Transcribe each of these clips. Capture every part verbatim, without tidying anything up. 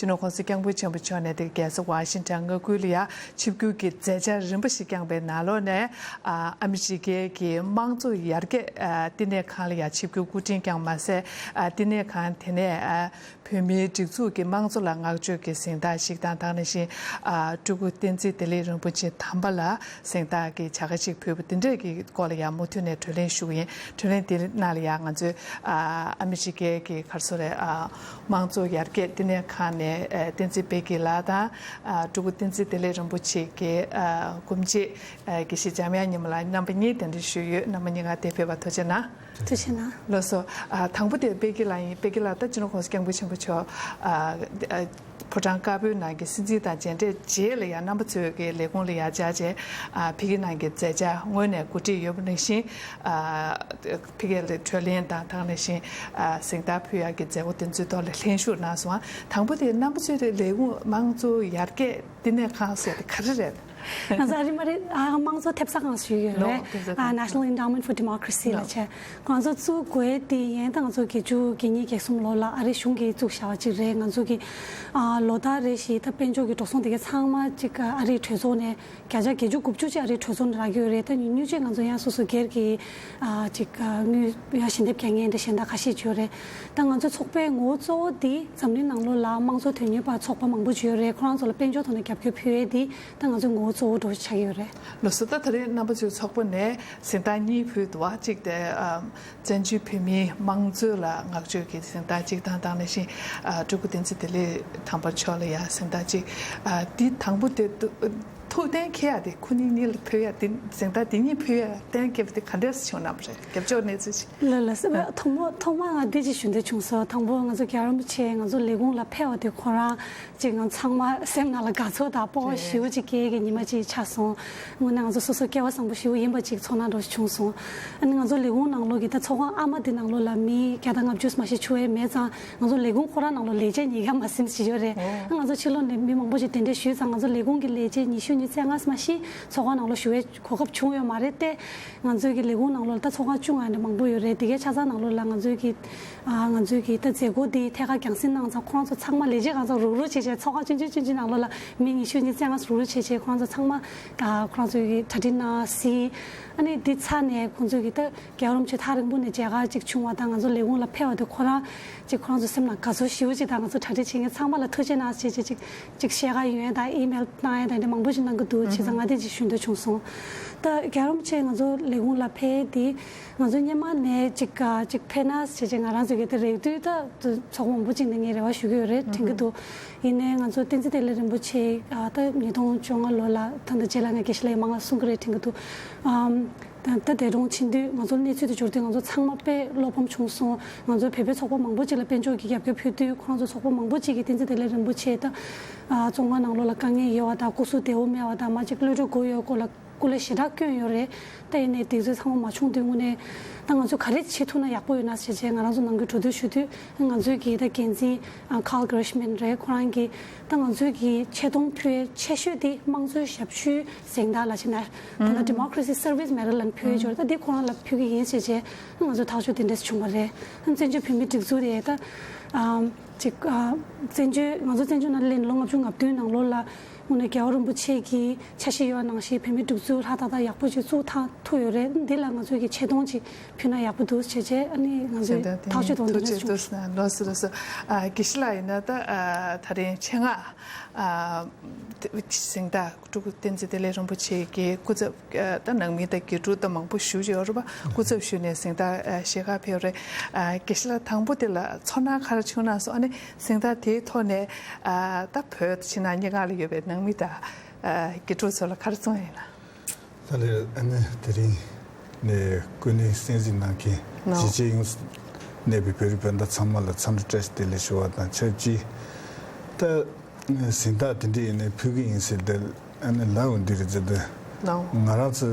སྤྱི་ནོར་༸གོང་ས་༸སྐྱབས་མགོན་ཆེན་པོ་མཆོག་ནས་དེ་རྒྱལ་ས་ཝ་ཤིང་ཊོན་མངའ་ཁུལ་ལ་ཡ་ཆིབས་བསྒྱུར་གྱི་མཛད་འཆར་རིམ་པ་ཞིག་བསྐྱངས་པའི་ནང་ལོགས་ནས། ཨ་ཨ་མི་རི་ཀའི་གི་དམངས་གཙོ་ཡར་རྒྱས་ཨ་བསྟི་གནས་ཁང་ལ་ཡ་ཆིབས་བསྒྱུར་སྐུ་འཕྲེང་བསྐྱངས་མ་ཟད། ཨ་བསྟི་གནས་ཁང་དེ་ནས་ཨ་བོད་མིའི་སྒྲིག་འཛུགས་ཀྱི་དམངས་གཙོ་ལ་བསྔགས་བརྗོད་ཀྱི་གཟེངས་རྟགས་ཤིག་དང་། དེ་ནང་བཞིན་ཨ་སྤྲུལ་སྐུ་བསྟན་འཛིན་བདེ་ལེགས་རིན་པོ་ཆེ་དམ་པ་ལ་གཟེངས་རྟགས་ཀྱི་བྱ་དགའ་ཅིག་ཕུལ་བ་དེ་འདྲས་ཀྱི་སྐོར་ལ་ཡང་མུ་མཐུད་ནས་གྲོས་གླེང་ཞུ་གི་ཡིན། གྲོས་གླེང་དེ་ནང་ལ་ཡང་ང་ཚོས་ཨ་ཨ་མི་རི་ཀའི་གི་ག་རེ་ཟེར་རེད། ཨ་དམངས་གཙོ་ཡར་རྒྱས་བསྟི་གནས་ཁང་ནས་ཨ་བསྟན་འཛིན་པད་སྐྱིད་ལགས་དང་། ཨ་སྤྲུལ་སྐུ་བསྟན་འཛིན་བདེ་ལེགས་རིན་པོ་ཆེ་གི་ཨ་སྐུ་མཆེད་ཨ་དགེ་བཤེས་འཇམ་དབྱངས་ཉི་མ་ལགས། རྣམ་པ་གཉིས་གདན་འདྲེན་ཞུས་ཡོད། རྣམ་པ་གཉིས་ཀ་འདིར་ཕེབས་པར་ཐུགས་རྗེ་གནང་། ཐུགས་རྗེ་གནང་། ལགས་སོ། ཨ་དང་པོ་དེ་པད་སྐྱིད་ལགས་ཡིན། པད་སྐྱིད་ལགས། ད་སྤྱི་ནོར་༸གོང་ས་༸སྐྱབས་མགོན་ཆེན་པོ་མཆོག་ཨ་ཨ་ཕོ་བྲང་དཀར་པོའི་ནང་གི་སྲིད་འཛིན་དང་མཇལ་འཕྲད་རྗེས་ལ་ཡང་རྣམ་པ་ཚོའི་གི་ལས་ཁུངས་ལ་ཡར་བཅར་རྗེས། ཨ་ཕ་གི་ནང་གི་མཛད་འཆར་སྔོན་ནས་གོ་སྒྲིག་ཡོད་པ་ནང་བཞིན། ཨ་ཕ་གི་ལ་གྲོས་གླེང་དང་། དེ་ནང་བཞིན་ཨ་གཟེངས་རྟགས་ཕུལ་ཡག་གི་མཛད་སྒོ་དེ་ཚོའི་ཐོག་ལ་ལྷན་ཞུགས་གནང་སོང་། དང་པོ་དེ་རྣམ་པ་ཚོའི་ལས་ཁུངས་དམངས་གཙོ་ཡར་རྒྱས་བསྟི་གནས་ཁང་ཟེར་དེ་ག་རེ་རེད། ང་ཚོ་ཨ་རི་མ་རེད། ཨ་དམངས་གཙོ་ཐེབས་རྩ་ཁང་ཞུས་ཡོད་ལོ་རེད། ཐེབས་རྩ་ཨ་ཁང་National Endowment for Democracy ལ་བྱས། ང་ཚོ་བཙུགས་དགོས་དེ་ཡིན། ད་ང་ཚོ་བརྒྱད་ཅུ་གྱ་གཉིས་གྱ་གསུམ་ལོ་ལ་ཨ་རི་གཞུང་གིས་བཙུགས་བཞག་པ་ཅིག་རེད། ང་ཚོ་གི་ཨ་ལོ་ལྟར་རེ་བཞིན་ད་དཔལ་འབྱོར་གྱི་འགྲོ་སོང་དེ་ག་ཚང་མ་ཅིག་ཨ་རིའི་གྲོས་ཚོགས་ནས་བརྒྱ་ཆ་བརྒྱད་ཅུ་དགུ་བཅུ་ཅིག་ཨ་རིའི་གྲོས་ཚོགས་ནས་རག་གི་ཡོད་རེད། ད་ཉུང་ཉུང་ཅིག་ང་ཚོ་ཡང་སོ་སོ་སྒེར་གྱི་ཨ་ཅིག་ཨ་དངུལ་ཡང་ཞལ་འདེབས་རྒྱག་མཁན་འདྲ་གཞན་དག་ཁ་ཤས་ཅིག་ཡོད་རེད། ད་ང་ཚོ་ཚོགས་པའི་ངོ་བོ་གཙོ་བོ་འདི་འཛམ་གླིང་ནང་ལོགས་ལ་དམངས་གཙོ་དོན་གཉེར་བ་ཚོགས་པ་མང་པོ་ཅིག་ཡོད་རེད། ཁོ་རང་ཚོ་ལ་དཔལ་འབྱོར་ཐོག་ནས་རྒྱབ་སྐྱོར་ཕུལ་ཡས་འདི་ད་ང་ཚོའི་ངོ་བོ་གཙོ་བོ་འདྲ་བོ་ཆགས་ཀྱི་ཡོད་རེད། ལགས་སོ། ད་ད་རེས་རྣམ་པ་ཚོའི་ཚོགས་པ་ནས་གཟེངས་རྟགས་གཉིས་ཕུལ་འདུག་བ། གཅིག་དེ་ཨམ་བཙན་བྱོལ་བོད་མིའི་དམངས་གཙོ་ལ་བསྔགས་བརྗོད་ཀྱི་གཟེངས་རྟགས་གཅིག་དང་། དེ་ནང་བཞིན་ཨ་སྤྲུལ་སྐུ་བསྟན་འཛིན་བདེ་ལེགས་དམ་པ་མཆོག་ལ་ཡང་གཟེངས་རྟགས་གཅིག་ཨ་འདི་དང་པོ་དེ་ཐུགས་གཏན་འཁེལ་ཡ་དེ་ཁོ་གཉིས་གཉིས་ལ་ཕུལ་ཡ་དེ། གཟེངས་རྟགས་དེ་གཉིས་ཕུལ་ཡ་གཏན་འཁེལ་བ་དེ་ག་འདྲས་བྱུང་ན་མ་རེད། རྒྱབ་ཕྱོགས་གནས་ཚུལ་ཞིག་ལ་ལ་སེ་བ་ཐོག་མ་ཐོག་མ་ང་འདི་ཅིག་ཞུ་འདོད་བྱུང་སོང་། དང་པོ་ང་ཚོ་རྒྱལ་བ་རིན་པོ་ཆེ་ང་ཚོ་ལས་ཁུངས་ལ་ཕེབས་པ་དེ་ཁོ་རང་ཅིག་ང་ཚང་མ་སེམས་ནང་ལ་དགའ་ཚོར་དང་སྤོབས་པ་ཞེ་པོ་ཅིག་སྐྱེ་གི་ཉི་མ་ཅིག་ཆགས་སོང་། དངོས་གནས་ང་ཚོ་སོ་སོ་སྐལ་བ་བཟང་པོ་ཞེ་པོ་ཡིན་པ་ཅིག་ཚོར་སྣང་འདྲ་བྱུང་སོང་། ཨ་ནི་ང་ཚོ་ལས་ཁུངས་ནང་ལོགས་ཀྱི་ད་ཚོགས་ཁང་ཨ་མ་འདི་ནང་ལོགས་ལ་མི་བརྒྱ་དང་ལྔ་བཅུ་མ་ཞིག་ཆུ་བས་མེད་ཙང་། ང་ཚོ་ལས་ཁུངས་ཁོ་རང་ནང་ལོགས་ལས་བྱེད་ཉིས་བརྒྱ་མ་ཟིན་ཞིག་ཡོད་རེད། ཨ་ང་ཚོ་ཕྱི་ལོགས་ནས་མི་མང་པོ་ཞིག་གདན་འདྲེན་ཞུས་ཙང་། ང་ཚོ་ལས་ཁུངས་ཀྱི་ལས་བྱེད་ཉི་ཤུ་ཉི་ཤུ་རྩ་ལྔ་མ་ཞིག་ཚོགས་ཁང་ནང་ལོགས་ཞུ་བའི་གོ་སྐབས་བྱུང་ཡོད་མ་རེད་དེ། ང་ཚོའི་གི་ལས་ཁུངས་ནང་ལོགས་ལ་ད་ཚོགས་ཁང་བཅུ་ལྔ་འདྲ་མང་པོ་ཡོད་རེད། དེ་གའི་ཆ་ཚང་ནང་ལོགས་ལ་ང་ཚོའི་གི་ཨ་ང་ཚོའི་གི་ད་མཛད་སྒོ་འདི་ཐད་ཀར་རྒྱང་སྲིང་གནང་ཙང་། ཁོ་རང་ཚོ་ཚང་མ་ལས་བྱེད་ཁང་ཚོ་རུག་རུག་བྱས་བྱས། ཚོགས་ཁང་ཆུང་ཆུང་ཆུང་ཆུང་ནང་ལོགས་ལ་མི་ཉི་ཤུ་ཉི་ཤུ་རྩ་ལྔ་རུག་རུག་བྱས་བྱས། ཁོ་རང་ཚོ་ཚང་མ་ཨ་ཁོ་རང་ཚོའི་གི་གྲ་སྒྲིག་གནང་ཟིན། ཨ་ནི་འདི་ཚར་ནས་ཁོང་ཚོའི་གི་ད་རྒྱལ་བ་རིན་པོ་ཆེ་ཐག་རིང་པོ་ནས་མཇལ་ཁ་ཅིག་བྱུང་བ་དང་། ང་ཚོ་ལས་ཁུངས་ལ་ཕེབས་པ་དེ་ཁོ་རང་ཅིག་ཁོ་རང་ཚོ་སེམས་ནང་དགའ་ཚོར་ཞེ་པོ་ཅིག་དང་། ང་ཚོ་གྲ་སྒྲིག་བྱེད་མཁན་ཚང་མ་ལ་ཐུགས་རྗེ་གནང་ཞེས་ཅིག་ཅིག་ཅིག་བཤད་ག་ཡོང་ཡ་དང་། ཨི་མེལ་བཏང་ཡ་དང་། དེ་མང་པོ་ཞིག་གནང་གི་འདུག་བྱས་ཙང་། ང་དེ་ཅིག་ཞུ་འདོད་བྱུང་སོང་། ད་རྒྱལ་བ་རིན་པོ་ཆེ་ང་ཚོ་ལས་ཁུངས་ལ་ཕེབས་དེ་ང་ཚོ་སྔོན་མ་ནས་ཅིག་ཅིག་ཕེབས་ན་ཞེས་ཅིག་ང་རང་ཚོ་གི་དེ་རེག་དུས། ད་ཚོགས་པ་མང་པོ་ཅིག་ནས་ངས་རེ་བ་ཞུ་གི་ཡོད་རེད། དྲན་གི་འདུག་ཡིན་ནའི་ང་ཚོ་བསྟན་འཛིན་བདེ་ལེགས་རིན་པོ་ཆེ་ཨ་ད་ཉིས་སྟོང་བཅོ་ལྔ་ལོ་ལ་ད་ལྟ་རྗེས་ལ་ངས་དགེ་བཤེས་ལགས་མང་ལ་གསུང་གི་རེད། དྲན་གི་འདུག་ཨམ། ད་ད་འདས་གྲོངས་ཕྱིན་དུས་ང་ཚོ་གནས་ཚུལ་དེ་འབྱོར་དུས་ང་ཚོ་ཚང་མ་དཔེ་བློ་ཕམ་བྱུང་སོང་། ང་ཚོ་བོད་པའི་ཚོགས་པ་མང་པོ་ཅིག་ལ་དཔལ་འབྱོར་གྱི་རྒྱབ་སྐྱོར་ཕུལ་དུས། ཁོ་རང་ཚོ་ཚོགས་པ་མང་པོ་ཅིག་གིས་བསྟན་འཛིན་བདེ་ལེགས་རིན་པོ་ཆེ་ད་ཨ་བཙོན་ཁང་ནང་ལོགས་ལ་དཀའ་ངལ་ཡོད་པ་དང་། སྐུ་གཟུགས་བདེ་པོ་མེད་པ་དང་། མ་གཅིག་གློད་གྲོལ་དགོས་ཡོད་སྐོར་ལ་སྐུ་ལས་ཞེ་དྲག་བསྐྱོན་ཡོད་རེད། ད་ཡིན་ནའི་དེ་ཚོ་ཚང་མ་མ་བྱུང་དུས་དངོས་གནས་ད་ང་ཚོ་ག་རེ་བྱེད་ཐུབ་ན་ཡག་པོ་ཡོད་ན་ཞེས་བྱས་ང་རང་ཚོ་ནང་ཁུལ་གྲོས་བསྡུར་ཞུ་དུས། ང་ཚོའི་གི་ད་འགན་འཛིན་ཨ་Carl Gershman རེད། ཁོ་རང་གིས་ད་ང་ཚོའི་གི་ཆེ་མཐོང་ཕུལ་ཆེ་ཤོས་དེ་དམངས་གཙོའི་ཞབས་ཞུའི་གཟེངས་རྟགས་ལ་བྱས་ན། ད་ལྟ་Democracy Service Medal ལབ་ཕུལ་ཡོད་ཅོག་ད་འདི་ཁོ་རང་ལ་ཕུལ་གི་ཡིན་ཞེས་བྱས་ང་ཚོ་ཐག་གཅོད་དེ་འདྲས་བྱུང་བ་རེད། བཙན་བྱོལ་བོད་མིའི་སྒྲིག་འཛུགས་རེད། ད་ཨ་ཅིག་ཨ་བཙན་བྱོལ་ང་ཚོ་བཙན་བྱོལ་ནང་སླེབས་ནས་ལོ་ལྔ་བཅུ་ང་བདུན་ནང་ལོགས་ལ་དངོས་གནས་རྒྱལ་བ་རིན་པོ་ཆེ་གི་འཆར་གཞི་ཡོད་པ་ནང་བཞིན་བོད་མིའི་སྒྲིག་འཛུགས་ལྷ་ཏག་ཏག་ཡག་པོ་ཅིག་བཙུགས་ཐུབ་ཐུབ་ཡོད་རེད། འདི་ལ་ང་ཚོས་ཀྱི་ཆེ་མཐོང་ཅིག་ཕུལ་ན་ཡག་པོ་འདུག་བྱས་བྱས། ཨ་ནི་ང་ཚོས་ཐག་གཅོད་དང་འདི་འདྲ་བྱུང་། ལགས་སོ་ལགས་སོ། ཨ་དགེ་བཤེས་ལགས་ཡིན་ན་ད་ཨ་ད་རིང་ཆེད་མངགས་ཨ་གཟེངས་རྟགས་སྤྲུལ་སྐུ་བསྟན་འཛིན་བདེ་ལེགས་རིན་པོ་ཆེ་གི་སྐུ་ཚབ་ཨ་ད་ནང་མི་དང་དགེ་ཕྲུག་དང་མང་པོ་ཞེ་པོ་ཅིག་ཡོད་རེད་པ། སྐུ་ཚབ་ཞུས་ནས་གཟེངས་རྟགས་ཨ་བཞེས་གར་ཕེབས་རེད། ཨ་དགེ་བཤེས་ལགས་དང་པོ་དེ་ལ་ཚོར་སྣང་ག་རེ་བྱུང་སོང་། ཨ་ནི་གཟེངས་རྟགས་དེའི་ཐོག་ནས་ཨ་ད་བོད་ཕྱི་ནང་གཉིས་ཀ་ལ་ཡོད་པའི་ནང་མི་དང་ཨ་དགེ་ཕྲུག་ཚོ་ལ་ག་རེ་གསུང་ཡ་ཡིན་ན། ད་ལྟ་ཨ་ནི་དེ་རིང་ནས་སྐུ་མདུན་གསན་གཟིགས་གནང་མཁན་གཞིས་བྱེས་ཡོངས་སུ་གནས་པའི་བོད་རིགས་སྤུན་ཟླ་ཚང་མ་ལ་འཚམས་འདྲི་བཀྲ་ཤིས་བདེ་ལེགས་ཞུ་བ་དང་ཆབས་ཅིག་ད་གཟེངས་རྟགས་དེ་འདྲ་ཡིན་ནའི་ཕུལ་གི་ཡིན་ཟེར་ཏེ་ཨ་ནི་ལབ་འོང་དུས་རེད་ཟེར་དུས། ང་རང་ཚོ་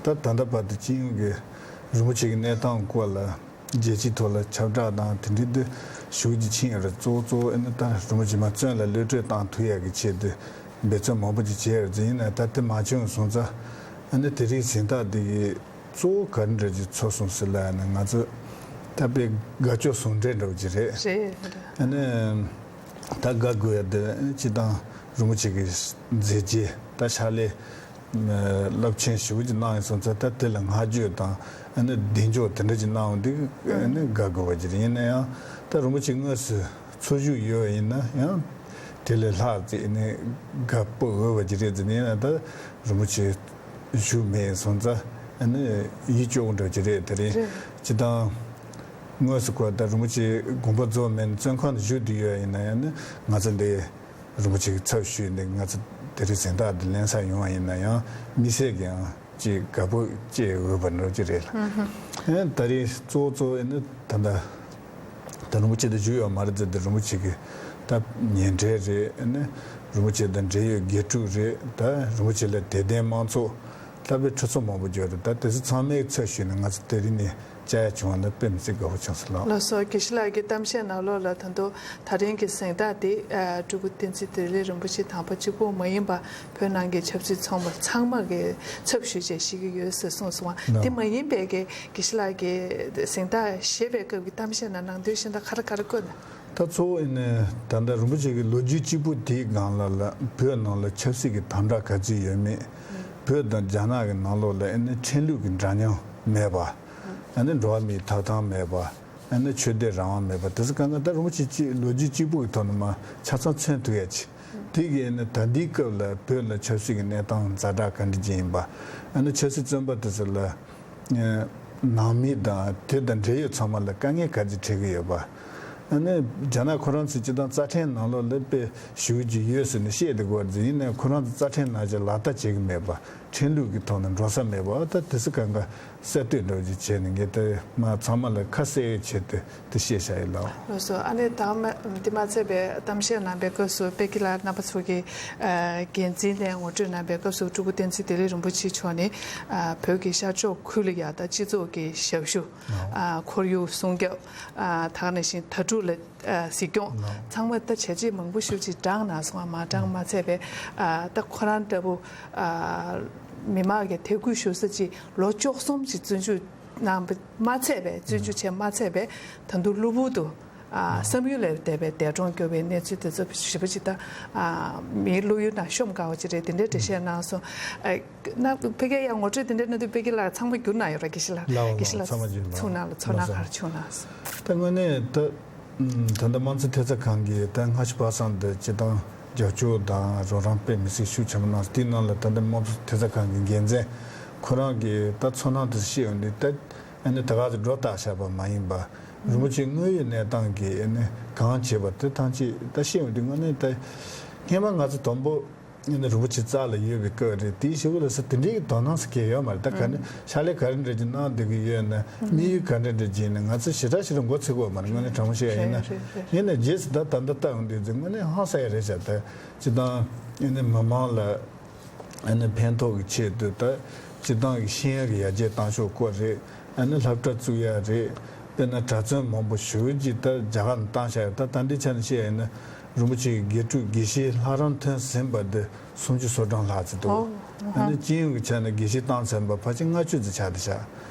ད་ད་ལྟ་བར་དུ་སྤྱི་ཡོངས་ཀྱི་རིན་པོ་ཆེ་གི་གནས་སྟངས་སྐོར་ལ་རྒྱལ་སྤྱིའི་ཐོག་ལ་ཁྱབ་བསྒྲགས་དང་དེ་འདྲའི་འདི་ཞུ་རྒྱུ་ཕྱིན་ཡོད་རེད། གཙོ་བོ་གཙོ་བོ་ཨ་ནི་ད་རིན་པོ་ཆེ་མར་བཙོན་ལ་གློད་གྲོལ་བཏང་ཐུབ་ཡག་གི་ཆེད་དུ་འབད་བརྩོན་མང་པོ་ཅིག་བྱས་ཡོད་རེད་ཟེར། ཡིན་ནའི་ད་དེ་མ་བྱུང་སོང་ཙང་ཨ་ནི་དེ་རིང་གཟེངས་རྟགས་འདི་གི་གཙོ་བོ་ག་འདྲ་ཅིག་ཚོར་སོང་ཟེར་ལབ་ན། ང་ཚོ་ད་དཔེ་དགའ་སྐྱོ་ཟུང་འབྲེལ་འདྲ་བོ་ཅིག་རེད། རེད། ཨ་ནི་ ད་དགའ་དགོས་ཡ་དེ་སྤྱིར་བཏང་རིན་པོ་ཆེ་གི་མཛད་རྗེས་ད་ཕྱག་ལས་རླབས་ཆེན་ཞེ་པོ་ཅིག་གནང་ཡོད་སོང་ཙང་། ད་དེ་ལ་བསྔགས་བརྗོད་དང་ཨ་ནི་གདེང་འཇོག་དེ་འདྲ་ཅིག་གནང་བ་འདི་ཨ་ནི་དགའ་དགོས་པ་ཅིག་རེད། ཡིན་ན་ཡང་ད་རིན་པོ་ཆེ་དངོས་སུ་འཚོ་བཞུགས་ཡོད་པ་ཡིན་ན་ཡང་དེ་ལས་ལྷག་ཙམ་ཨ་ནི་དགའ་སྤོབས་འོས་པ་ཅིག་རེད་ཟེར་ནས། ཡིན་ན་ད་རིན་པོ་ཆེ་བཞུགས་མེད་སོང་ཙང་ཨ་ནི་ཡིད་སྐྱོ་བོ་འདྲ་ཅིག་རེད། དེ་རིང་རེད། སྤྱིར་བཏང་དངོས་སུ་ཁོ་ད་རིན་པོ་ཆེ་དགོངས་པ་རྫོགས་མེད་ནས་བཙོན་ཁང་དུ་བཞུགས་བསྡད་ཡོད་ཡིན་ན་ཡང་ནི། ང་ཚོ་འདི་རིན་པོ་ཆེ་གི་ཚབ་ཞུས་ནས་ང་ཚོ་དེ་རིང་གཟེངས་རྟགས་འདི་ལེན་ས་ཡོང་བ་ཡིན་ན་ཡང་། དམིགས་བསལ་གྱི་ཡང་ཅིག་དགའ་སྤོབས་སྐྱེ་འོས་པ་འདྲ་ཅིག་རེད་ལ། ཨ་ད་རིང་གཙོ་བོ་གཙོ་བོ་ཨ་ནི་ད་ལྟ་ད་རིན་པོ་ཆེ་དང་བཞུགས་ཡོད་མ་རེད་ཟེར་ཏེ། རིན་པོ་ཆེ་གི་ད་ཉེ་འབྲེལ་རེད། ཨ་ནི་རིན་པོ་ཆེ་དང་འབྲེལ་ཡོད་དགེ་ཕྲུག་རེད། ད་རིན་པོ་ཆེ་ལ་དད་ལྡན་མང་ཚོགས་ལྷག་པའི་ཁྲི་ཚོ་མང་པོ་ཡོད་རེད། ད་དེ་ཚོ་ཚང་མའི་ཚབ་ཞུས་ནས་ང་ཚོ་དེ་རིང་ནས་བཅར་ཡ་བྱུང་བ་ལ་དཔེ་མི་སྲིད་དགའ་པོ་བྱུང་སོང་ལགས། ལགས་སོ། དགེ་བཤེས་ལགས་ཀྱི་གཏམ་བཤད་ནང་ལོགས་ལ་ད་དུང་ད་རིང་གི་གཟེངས་རྟགས་འདི་ཨ་སྤྲུལ་སྐུ་བསྟན་འཛིན་བདེ་ལེགས་རིན་པོ་ཆེ་དམ་པ་གཅིག་པུ་མ་ཡིན་པ་བོད་ནང་གི་ཆབ་སྲིད་ཚོགས་པ་ཚང་མ་གི་ཚབ་ཞུས་བྱས་བཞེས་ཀྱི་ཡོད་ཟེར་གསུངས་སོང་བ། ལགས། དེ་མ་ཡིན་པའི་གི་དགེ་བཤེས་ལགས་ཀྱིས་གཟེངས་རྟགས་བཞེས་པའི་སྐབས་ཀྱི་གཏམ་བཤད་ནང་ནང་དོན་གཞན་དག་ག་རེ་ག་རེ་བཀོད་ན། ད་གཙོ་བོ་ཨ་ནི་ད་ལྟ་རིན་པོ་ཆེ་གི་ལོ་རྒྱུས་གཅིག་པུ་དེའི་སྒང་ལ་ལ་བོད་ནང་ལ་ཆབ་སྲིད་ཀྱི་དམ་དྲག་ག་ཚོད་ཡོད་མེད། བོད་དང་རྒྱ་ནག་གི་ནང་ལོགས་ལ་ཨ་ནི་ཁྲིམས་ལུགས་ཀྱི་འདྲ་མཉམ་མེད་པ། ཨ་ནི་འགྲོ་བ་མིའི་ཐོབ་ཐང་མེད་པ། ཨ་ནི་ཆོས་དད་རང་དབང་མེད་པ། དེ་ཚོ་གང་ག་ད་རིན་པོ་ཆེ་གཅིག་ལོ་རྒྱུས་གཅིག་པུ་གི་ཐོག་ནས་མར་ཆ་ཚང་མཚོན་ཐུབ་ཡ་ཅིག་དེ་གི་ཨ་ནི་ད་ལྟའི་སྐབས་ལ་བོད་ལ་ཆབ་སྲིད་ཀྱི་གནས་སྟངས་ཛ་དྲག་ག་འདྲ་ཅིག་ཡིན་པ། ཨ་ནི་ཆབ་སྲིད་བཙོན་པ་དེ་ཚོ་ལ་ནང་མི་དང་དེ་དང་འབྲེལ་ཡོད་ཚང་མ་ལ་དཀའ་ངལ་ག་ཚོད་འཕྲད་ཀྱི་ཡོད་པ། ཨ་ནི་རྒྱ་ནག་ཁོ་རང་ཚོས་སྤྱིར་བཏང་རྩ་ཁྲིམས་ནང་ལོགས་ལ་དཔེ་ཞེ་པོ་ཅིག་ཡོད་ཟེར་ནས་བཤད་བསྡད་ཀྱི་ཡོད་རེད། ཡིན་ནའི་ཁོ་རང་ཚོ་རྩ་ཁྲིམས་ནང་བཞིན་ལག་བསྟར་བྱེད་ཀྱི་མེད་པ། ཁྲིམས་ལུགས་ཀྱི་ཐོག་ནས་འགྲོ་ས་མེད་པ། ད་དེ་ཚོ་གང་ག་གསལ་སྟོན་འདྲ་ཅིག་བྱས་ནས་ངས་དེ་མ་ཚང་མ་ལ་ཁ་གསལ་བྱས་ཏེ་དེ་བཤད་བཞག་ཡིན་ལགས། ལགས་སོ། ཨ་ནི་ད་མ་འདི་མ་ཚད་པའི་གཏམ་བཤད་གནང་པའི་སྐབས་སུ་པེ་ཀི་ལ་རྣམ་པ་ཚོ་གི་ཨ་འགན་འཛིན་ནས་ངོ་སྤྲོད་གནང་པའི་སྐབས་སུ་སྤྲུལ་སྐུ་བསྟན་འཛིན་བདེ་ལེགས་རིན་པོ་ཆེ་མཆོག་ནི་ཨ་བོད་ཀྱི་ཤར་ཕྱོགས་ཁུལ་ལ་ཡ་ད་སྤྱི་ཚོགས་ཀྱི་ཞབས་ཞུ་ཨ་ཁོར་ཡུག་སྲུང་སྐྱོབ་ཨ་ད་ག་ནང་བཞིན་དྭ་ཕྲུག་ལ་ཨ་གཟིགས་སྐྱོང་ཚང་མ་ད་བྱས་རྗེས་མང་པོ་ཞེ་པོ་ཅིག་བསྒྲངས་གནང་སོང་། ཨ་མ་བསྒྲངས་མ་ཚད་པའི་ཨ་ད་ཁོ་རང་ལྟ་བུ་ཨ་མི་མང་གི་དད་གུས་ཞུ་ས་ཅིག་ལོ་བཅུ་གསུམ་ཅིག་བཙོན་འཇུག་གནང་བ་མ་ཚད་པའི། བཙོན་འཇུག་བྱས་མ་ཚད་པའི་ད་དུང་གློ་བུར་དུ་ཨ་བསམ་ཡུལ་ལས་འདས་པའི་འདས་གྲོངས་གྱུར་བའི་གནས་ཚུལ་དེ་ཚོ་ཞེ་པོ་ཅིག་ད་ཨ་མིའི་བློ་ཡུལ་ནང་ཤོམ་དཀའ་བ་ཅིག་རེད། དེ་འདྲའི་འགྲེལ་བཤད་གནང་སོང་། ཨ་ན་ཕ་གིར་ཡང་ངོ་སྤྲོད་དེ་འདྲའི་གནང་དུས་ཕ་གི་ལ་ཚང་མ་བསྒྱུར་གནང་ཡོད་ར། དགེ་བཤེས་ལགས། ལགས་འོང་། ཚང་མ་བསྒྱུར་གནང་། ཚུར་གནང་ལ་ཚོར་སྣང་ག་རེ་བྱུང་ན། ད་དངོས་གནས་ད་ད་ལྟ་དམངས་གཙོ་ཐེབས་རྩ་ཁང་གིས་ད་སྔ་ཕྱི་བར་གསུམ་དུ་སྤྱིར་བཏང་རྒྱབ་སྐྱོར་དང་རོགས་རམ་དཔེ་མི་སྲིད་ཤུགས་ཆེན་པོ་གནང་། དེའི་ནང་ལ་ད་ལྟ་དམངས་གཙོ་ཐེབས་རྩ་ཁང་གི་འགན་འཛིན་ཁོ་རང་གིས་ད་ཚོར་སྣང་དེ་བཤད་ཡོང་དུས། ད་ཨ་ནི་ད་ག་ཚོད་སྒྲོ་བཏགས་བཞག་པ་མ་ཡིན་པ། རིན་པོ་ཆེ་དངོས་ཡོད་གནས་སྟངས་ཀྱི་ཨ་ནི་གང་བྱས་པ་དེ་ཐམས་ཅད་ད་བཤད་ཡོང་དུས། དངོས་གནས་ད་སྔན་མ་ང་ཚོ་དང་པོ་ཨ་ནི་རིན་པོ་ཆེ་རྩ་ལ་ཡོད་པའི་སྐབས་རེད། དེའི་ཞེ་པོ་ལ་ས་དེ་འདྲའི་དོ་སྣང་ས་གང་ཡོད་མ་རེད། ད་ག་ནས་ཕྱག་ལས་ག་རེ་འདྲ་ཅིག་གནང་བསྡད་ཀྱི་ཡོད་ན། དམིགས་ཡུལ་ག་འདྲ་འདྲ་ཅིག་ཡིན་ན་ང་ཚོ་ཞེ་དྲག་ཞེ་དྲག་མགོ་ཚོས་ཀྱི་ཡོད་མ་རེད། དངོས་གནས་དྲང་པོ་བཤད་ཡ་ཡིན་ན། རེད་རེད་རེད། ཡིན་ནའི་རྗེས་སུ་ད་ད་ལྟ་ལྟ་ཡོང་དུས་ཙང་དངོས་གནས་ཧང་སང་ཡ་རེད་ཤག་ད་སྤྱིར་བཏང་ཨ་ནི་མི་མང་ལ་ཨ་ནི་ཕན་ཐོགས་ཀྱི་ཆེད་དུ་ད་སྤྱིར་བཏང་གི་ཤེས་ཡོན་གྱི་ཡར་རྒྱས་བཏང་ཕྱོགས་སྐོར་རེད། ཨ་ནི་སློབ་གྲྭ་བཙུགས་ཡ་རེད། དཔེར་ན་གྲྭ་བཙུན་མང་པོ་ཞེ་པོ་ཅིག་ད་རྒྱ་གར་ནས་བཏང་བཞག་ཡོད། ད་ད་ལྟའི་ཆ་ནས་བཤད་ཡ་ཡིན་ན་རིན་པོ་ཆེ་གི་དགེ་ཕྲུག་དགེ་བཤེས་ལྷ་རམས་ཐོན་ཟིན་པ་དེ་སུམ་ཅུ་སོ་གྲངས་ལྷག་ཙམ་འདུག་ཨོ། ཨ་ནི་སྤྱི་ཡོངས་ཀྱི་ཆ་ནས་དགེ་བཤེས་བཏང་ཚར་བ་ཕལ་ཆེར་ལྔ་བཅུ་ཙམ་ཆགས་བསྡད་ཤག་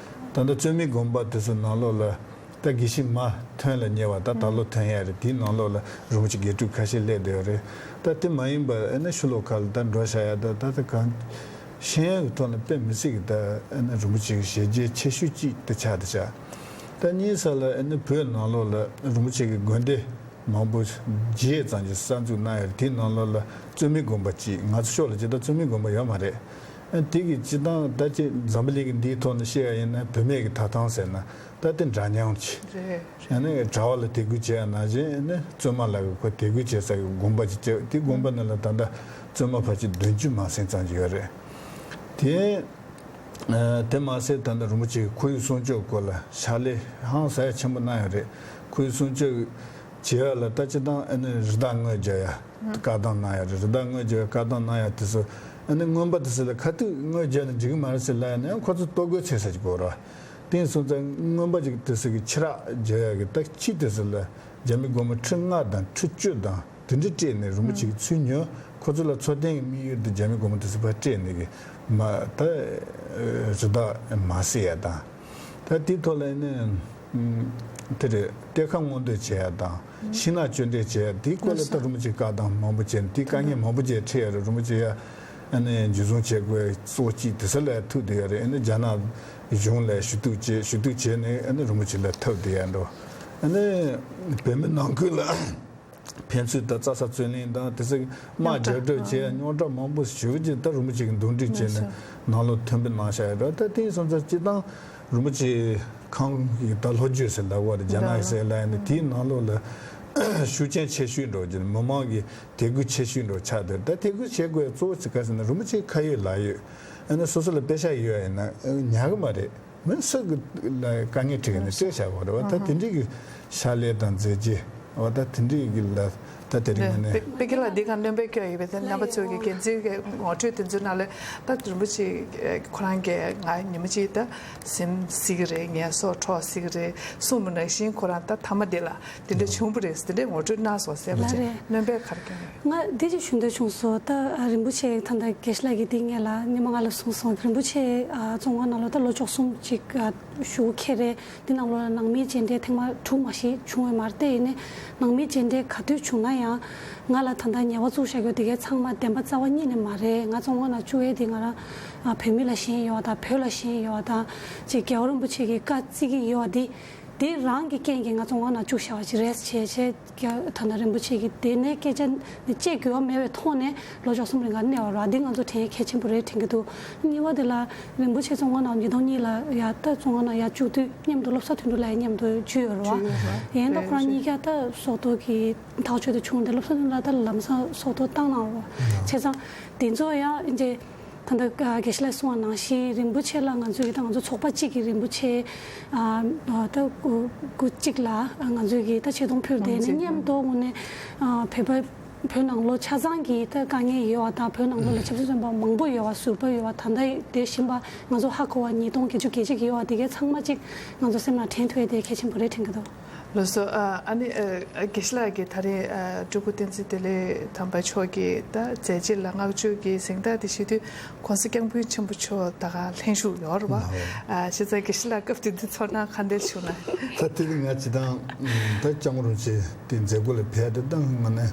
ད་ལྟ་བཙུན་མའི་དགོན་པ་དེ་ཚོ་ནང་ལོགས་ལ་ད་དགེ་བཤེས་མ་ཐོན་ལ་ཉེ་བ་ད་ད་ལོ་ཐོན་ཡ་རེད། དེའི་ནང་ལོགས་ལ་རིན་པོ་ཆེ་དགེ་ཕྲུག་ཁ་ཤས་སླེབས་བསྡད་ཡོད་རེད། ད་དེ་མ་ཡིན་པ་ཨ་ནི་ཕྱི་ལོགས་ཁག་ལ་ད་འགྲོ་བཞག་ཡ་ད་ད་ད་གང་ཤེས་ཡོན་གྱི་ཐོག་ནས་དཔེ་མི་སྲིད་ཀྱི་ད་ཨ་ནི་རིན་པོ་ཆེ་གི་བྱས་རྗེས་ཆེ་ཤོས་གཅིག་དེ་ཆགས་བསྡད་ཤག་ད་གཉིས་ས་ལ་ཨ་ནི་བོད་ནང་ལོགས་ལ་རིན་པོ་ཆེ་གི་དགོན་སྡེ་མང་པོ་བརྒྱད་ཙམ་ཅིག་གསར་འཛུགས་གནང་ཡོད་རེད། དེའི་ནང་ལོགས་ལ་བཙུན་མའི་དགོན་པ་གཅིག་ང་ཚོ་ཕྱོགས་ལ་ཇི་ལྟར་བཙུན་མའི་དགོན་པ་ཡོད་མ་རེད། ཨ་དེ་གི་སྤྱིར་བཏང་ད་ཅིག་འཛམ་བུ་གླིང་གི་འདིའི་ཐོག་ནས་བཤད་ཡ་ཡིན་ན་བུད་མེད་ཀྱི་ཐོབ་ཐང་ཟེར་ན་ད་དེ་འདྲ་མཉམ་ཅིག་རེད། ཡང་ན་གྲྭ་པ་ལ་དད་གུས་བྱེད་ཡ་ནང་བཞིན་ཨ་ནི་བཙུན་མ་ལ་གི་ཁོ་དད་གུས་བྱེད་ས་གི་དགོན་པ་ཅིག་བྱས། དེ་དགོན་པ་ནང་ལ་ད་ལྟ་བཙུན་མ་ཕལ་ཆེར་བདུན་ཅུ་མ་ཟིན་ཙམ་ཅིག་ཡོད་རེད། དེ་ཨ་དེ་མ་ཟད་ད་ལྟ་རིན་པོ་ཆེ་གི་ཁོར་ཡུག་སྲུང་སྐྱོབ་སྐོར་ལ་ཕྱག་ལས་ཧང་སང་ཡ་ཆེན་པོ་གནང་ཡོད་རེད། ཁོར་ཡུག་སྲུང་སྐྱོབ་བྱེད་ཡ་ལ་ད་སྤྱིར་བཏང་ཨ་ནི་རི་དྭགས་རྔོན་རྒྱག་ཡ་བཀག་སྡོམ་གནང་ཡ་རེད། རི་དྭགས་རྔོན་རྒྱག་ཡ་བཀག་སྡོམ་གནང་ཡ་དེ་ཚོ་ཨ་ནི་རྔོན་པ་དེ་ཚོ་ལ་ཁ་ཐུག་རྔོན་རྒྱག་ན་འགྲིག་གི་མ་རེད་ཟེར་ལབ་ཡ་ན་ཡང་ཁོ་ཚོ་ལྟོ་གོས་འཚོལ་ས་ཅིག་དགོས་རེད། དེ་སོང་ཙང་རྔོན་པ་ཅིག་དེ་ཚོ་གི་ཕྱི་རགས་རྒྱག་ཡ་གི་ད་ཁྱི་དེ་ཚོ་ལ་རྒྱ་མི་སྒོར་མོ་ཁྲི་ལྔ་དང་ཁྲི་བཅུ་དང་དེ་འདྲ་སྤྲད་ནས་རིན་པོ་ཆེ་གི་ཚུར་ཉོ། ཁོ་ཚོ་ལ་འཚོ་རྟེན་གྱི་དམིགས་ཡུལ་དེ་རྒྱ་མི་སྒོར་མོ་དེ་ཚོ་ཕར་སྤྲད་ནས་གི་མ་ད་རི་དྭགས་མ་བསད་ཡ་དང་། ད་དེའི་ཐོག་ལ་ནི་དེ་རེད། གཏེར་ཁ་སྔོག་འདོན་བྱེད་ཡ་དང་ ཤིང་ནགས་གཅོད་འབྲེག་བྱས་དེའི་སྐོར་ལ་ད་རིན་པོ་ཆེ་བཀའ་དང་མང་པོ་བྱས་ནས་དེའི་དཀའ་ངལ་མང་པོ་བྱས་འཕྲད་ཡ་རེད། རིན་པོ་ཆེ་ཡ་ཨ་ནི་འཇུ་བཟུང་བྱེད་དགོས་གཙོ་གཅིག་དེ་ཚོ་ལ་ཐུག་བསྡད་ཡ་རེད། ཨ་ནི་རྒྱ་ནག་གཞུང་ལ་ཞུ་གཏུག་བྱས་ཞུ་གཏུག་བྱས་ནས་ཨ་ནི་རིན་པོ་ཆེ་ལ་ཐུག་བསྡད་ཡ་འགྲོ། ཨ་ནི་བོད་མི་ནང་ཁུལ་ལ་ཕན་ཚུན་ད་རྩྭ་ས་རྩོད་གླེང་དང་དེ་ཚོ་དམག་རྒྱག་གྲབས་བྱས་རྙོག་དྲ་མང་པོ་ཞུ་རྒྱུ་ད་རིན་པོ་ཆེ་གིས་འདུམ་འགྲིག་བྱས་ནས་ནང་ལོགས་ཐོན་པའི་གནང་བཞག་ཡོད་རེད། ད་དེ་ཡིན་སོང་ཙང་སྤྱིར་བཏང་རིན་པོ་ཆེ་ཁང་གི་ད་ལྷོ་རྒྱུད་ཟེར་ལབ་པ་རེད། རྒྱ་ནག་གི་ཟེར་ལབ་ཡ་ནི་དེའི་ནང་ལོགས་ལ་ཤུགས་རྐྱེན་ཆེ་ཤོས་འགྲོ་རྒྱུ་མི་མང་གི་དད་གུས་ཆེ་ཤོས་འགྲོ་ཆགས་འདུག་ད་དད་གུས་བྱེད་དགོས་གཙོ་བོ་ཅིག་ག་ཟེར་ན་རིན་པོ་ཆེ་ཁ་ཡོད་ལག་ཡོད། ཨ་ནི་སོ་སོ་ལ་པེ་ཤག་ཡོད་ཡིན་ན་ཉར་གི་མ་རེད། མི་སུ་གི་ལ་དཀའ་ངལ་འཕྲད་ཀྱི་ནི་སྤྲད་བཞག་པ་རེད་བ། ད་དེ་འདྲའི་གི་ཕྱག་ལས་དང་མཛད་རྗེས་བ་ད་དེ་འདྲའི་གི་ལ་ད་དེ་རིང་ནས་པེ་ཀི་ལ་འདི་ག་སྣོན་པ་སྐྱོན་ཡོད་པས་ད་རྣམ་པ་ཚོ་གི་འགན་འཛིན་གི་ངོ་སྤྲོད་དེ་ཚོའི་ནང་ལ་ད་རིན་པོ་ཆེ་ཁོ་རང་གིས་ང་ཉི་མ་གཅིག་ད་སེམས་གཟིགས་ཀྱི་རེད། ངའི་སྲོག་འཕྲོག་སྲིད་ཀྱི་རེད་གསུངས་པ་ནང་བཞིན་ཁོ་རང་ད་མཐའ་མ་དེ་ལ་དེ་འདྲ་བྱུང་བ་རེད། དེ་འདྲའི་ངོ་སྤྲོད་གནང་སོང་ཟེར་བ་ལ་རེད། སྣོན་པས་ག་རེ་སྐྱོན་ཡོད། ང་འདི་ཅིག་ཞུ་འདོད་བྱུང་སོང་། ད་རིན་པོ་ཆེ་ད་ལྟ་དགེ་བཤེས་ལགས་ཀྱིས་འདི་ངེད་ལ་ཉི་མ་ང་ལ་གསུངས་སོང་། རིན་པོ་ཆེ་བཙོན་ཁང་ནང་ལ་ད་ལོ་བཅུ་གསུམ་ཅིག་བཞུགས་ཁེལ་རེད། འདི་ནང་ལོགས་ལ་ནང་མིའི་མཇལ་འཕྲད་ཐེངས་མ་དྲུག་མ་ཞིག་བྱུང་བས་མ་རེད་དེ། ཡིན་ནའི་ནང་མིའི་མཇལ་འཕྲད་ག་དུས་བྱུང་ན་ཡང་ང་ལ་ད་ལྟ་ཉེས་པ་བཙུགས་བཞག་རྒྱུ་དེ་གའི་ཚང་མ་བདེན་པ་རྩ་བ་ཉིད་ནས་མ་རེད། ང་བཙོན་ཁང་ནང་བཅུག་ཡས་དེ་ང་རང་བོད་མི་ལ་ཞེན་ཡོད་པ་དང་བོད་ལ་ཞེན་ཡོད་པ་དང་ཅིག་རྒྱལ་བ་རིན་པོ་ཆེ་གི་བཀའ་བརྩི་གི་ཡོད་པ་དེ། དེ་རང་གི་རྐྱེན་གྱིས་ང་བཙོན་ཁང་ནང་བཅུག་བཞག་པ་ཅིག་རེད་ཅེས་བྱས། ད་ལྟ་རིན་པོ་ཆེ་གིས་དེ་ནས་སྐད་ཆ་ནི་བཅད་དགོས་པ་མེད་པའི་ཐོག་ནས་ལོ་བཅུ་གསུམ་རིང་ག་གནས་པ་རེད། འདི་ང་ཚོ་དྲན་གལ་ཆེན་པོ་རེད་དྲན་གྱི་འདུག་གཉིས་པ་དེ་ལ་རིན་པོ་ཆེ་བཙོན་ཁང་ནང་ཉིས་སྟོང་གཉིས་ལ་ཡ་ད་བཙོན་ཁང་ནང་ཡ་བཅུག་དུས་མཉམ་དུ་བློ་བཟང་དོན་གྲུབ་ལགས་མཉམ་དུ་བཅུག་ཡོད་རེད་བ། ཡིན་ད་ཁོ་རང་གཉིས་ཀ་ད་སྲོག་ཐོག་གི་ཐག་གཅོད་དུ་བྱུང་སྟེ་བློ་བཟང་དོན་གྲུབ་ལགས་ད་ལམ་སང་སྲོག་ཐོག་བཏང་གནང་བ་བྱས་ཙང་དེ་ཚོ་ཡང་འདི། ད་ལྟ་དགེ་བཤེས་ལགས་གསུངས་པ་ནང་བཞིན་རིན་པོ་ཆེ་ལ་ང་ཚོས་ཀྱི་ད་ང་ཚོ་ཚོགས་པ་གཅིག་གིས་རིན་པོ་ཆེ་ད་སྐུ་གཅིག་ལ་ང་ཚོས་ཀྱི་ད་ཆེ་མཐོང་ཕུལ་བསྡད་ནས་མཉམ་དུ་དངོས་གནས་བོད་པ་བོད་ནང་ལོགས་ཆ་ཚང་གི་ད་དཀའ་ངལ་ཡོད་པ་དང་བོད་ནང་ལོགས་ལ་ཆབ་སྲིད་བཙོན་པ་མང་པོ་ཡོད་པ་ཟུར་པ་ཡོད་པ་ད་ལྟ་དེ་བཞིན་པ་ང་ཚོ་ཧ་གོ་བ་ཉིས་སྟོང་བརྒྱད་ཅུ་གྱ་གཅིག་ཡོད་པ་དེ་གའི་ཚང་མ་གཅིག་ང་ཚོ་སེམས་ལ་དྲན་ཐུབ་ཡ་དེ་གལ་ཆེན་པོ་རེད་དྲན་གྱི་འདུག་ལགས་སོ། ཨ་ནི་དགེ་བཤེས་ལགས་ཀྱིས་ད་རེས་སྤྲུལ་སྐུ་བསྟན་འཛིན་བདེ་ལེགས་དམ་པ་མཆོག་གིས་ད་མཛད་རྗེས་ལ་བསྔགས་བརྗོད་ཀྱི་གཟེངས་རྟགས་དེ་བཞེས་དུས་༸གོང་ས་༸སྐྱབས་མགོན་ཆེན་པོ་མཆོག་ད་ག་ལྷན་ཞུགས་ཡོད་རེད་བ། ཨ་བྱས་ཙང་དགེ་བཤེས་ལགས་སྐབས་དེ་དུས་ཚོར་སྣང་ག་འདྲ་བྱུང་ན། ད་དེ་རིང་ང་སྤྱིར་བཏང་ད་སྐྱབས་མགོན་རིན་པོ་ཆེ་དེ་མཛད་སྒོ་ལ་ཕེབས་དེ་ད་ང་ནི་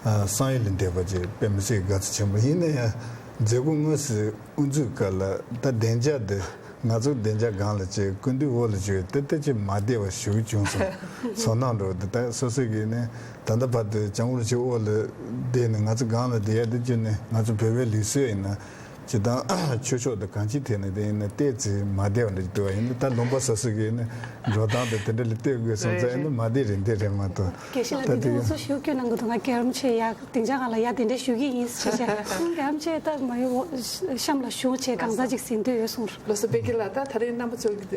བསམ་ཡུལ་ལས་འདས་པ་ཅིག་དཔེ་མི་སྲིད་དགའ་ཚོར་ཆེན་པོ་ཡིན་ན་ཡང་མཛད་སྒོ་དངོས་སུ་དབུ་འཛུགས་སྐབས་ལ་ད་བདེ་འཇགས་དེ། ང་ཚོ་བདེ་འཇགས་སྒང་ལ་བྱས་སྐུ་མདུན་འོག་ལ་བྱས་ཏེ་ཏེ་ཅི་མ་བདེ་བ་ཞིག་བྱུང་སོང་། ཚོར་སྣང་འགྲོ་འདི་ལྟར་སོ་སོ་གིས་ནི་ད་ལྟ་བར་དུ་སྐྱབས་མགོན་རིན་པོ་ཆེ་འོག་ལ་བསྡད་ནས་ང་ཚོ་སྒང་ལ་བསྡད་ཡ་འདི་བརྒྱུད་ནས་ང་ཚོ་བོད་པའི་ལུགས་སྲོལ་ཡིན་ན་སྤྱིར་བཏང་ཆོས་ཕྱོགས་དང་གང་ཅིའི་ཐད་ནས་དེ་ཡིན་ན་ཏོག་ཙམ་མ་བདེ་བ་འདྲ་ཞིག་འདུག་བ། ཡིན་ན་ད་ལུང་པ་སོ་སོ་གིས་ནི་འགྲོ་སྟངས་དང་དེ་འདྲ་ལ་ལྟོས་དགོས་སོང་ཙང་ཡིན་ན་མ་བདེ་རེད་འདི་རེད་མ་གཏོགས། དགེ་བཤེས་ལགས་ད་འདི་དེ་ཚོ་ཞུ་སྐྱོན་གནང་གི་འདུག་ང་རྒྱལ་རིན་པོ་ཆེ་ཡག་སྡིངས་ཆ་སྒང་ལ་ཡ་དེ་འདྲས་ཞུ་གི་ཡིན་ཞེས་བྱས། ཁོང་གི་ཨམ་ཆི་ད་མ་ཡོང་གཤམ་ལ་ཞུ་བྱས་གང་ཟག་ཅིག་ཟིན་འདོད་ཡོད་གསུངས། ལགས་སོ། པེ་ཀི་ལགས། ད་ད་རེས་རྣམ་པ་ཚོ་གི་